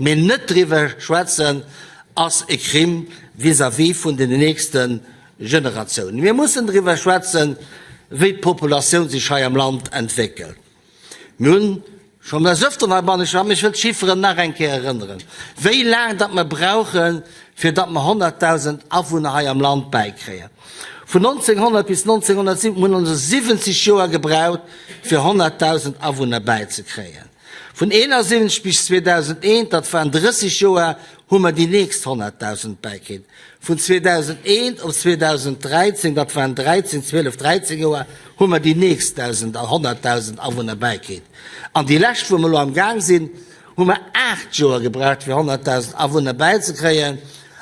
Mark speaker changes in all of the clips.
Speaker 1: Mee net driwwer schwätzen ass e Crime vis-à-vis vun den nächste Generatiounen. Mir mussen driwwer schwätzen, wéi d'Populatioun sech hei am Land entwéckelt. Mir hunn schonn des Öfteren heibannen geschwat, mee ech wëll d'Chifferen nach eng Kéier erënneren, wéi laang datt mer brauchen, fir datt mer 100.000 Awunner hei am Land bäikréien. Vun 1900 bis 1970 hunn se 70 Joer gebraucht, fir 100.000 Awunner bäizekréien. Vun 71 bis 2001, dat waren 30 Joer, hu mer déi nächst 100.000 bäikritt. Vun 2001 op 2013, dat waren 13, 12, 13 Joer, hu mer déi nächst 100.000 Awunner bäikritt. An déi lescht, wou mer elo am Gaang sinn, hu mer 8 Joer gebraucht, fir 100.000 Awunner bäizekréien.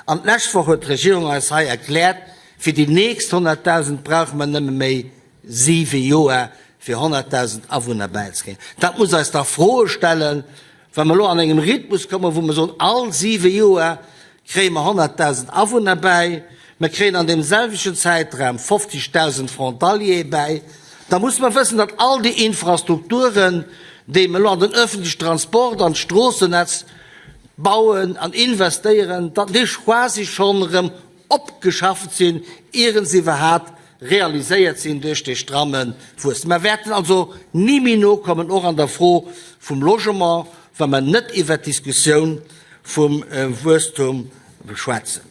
Speaker 1: An d'lescht Woch huet d'Regierung eis hei erkläert, fir déi nächst 100.000 brauche mer nëmme méi 7 Joer fir 100.000 Awunner bäizekréien. Dat muss eis dach Froe stellen, wa mer elo an engem Rhythmus kommen, wou mer soen, all 7 Joer kréie mer 100.000 Awunner bäi, mer kréien an deem selwechten Zäitraum 50.000 Frontaliere bäi, da muss mer wëssen, datt all déi Infrastrukturen, déi mer elo an den öffentlichen Transport, an d'Stroossennetz bauen an investéieren, datt déi quasi schonn erëm opgeschafft sinn, ieren se iwwerhaapt realiséiert sinn duerch dee stramme Wuesstem. Mer wäerten also ni méi nokommen, och an der Fro vum Logement, wa mer net iwwert d'Diskussioun vum Wuesstum schwätzen.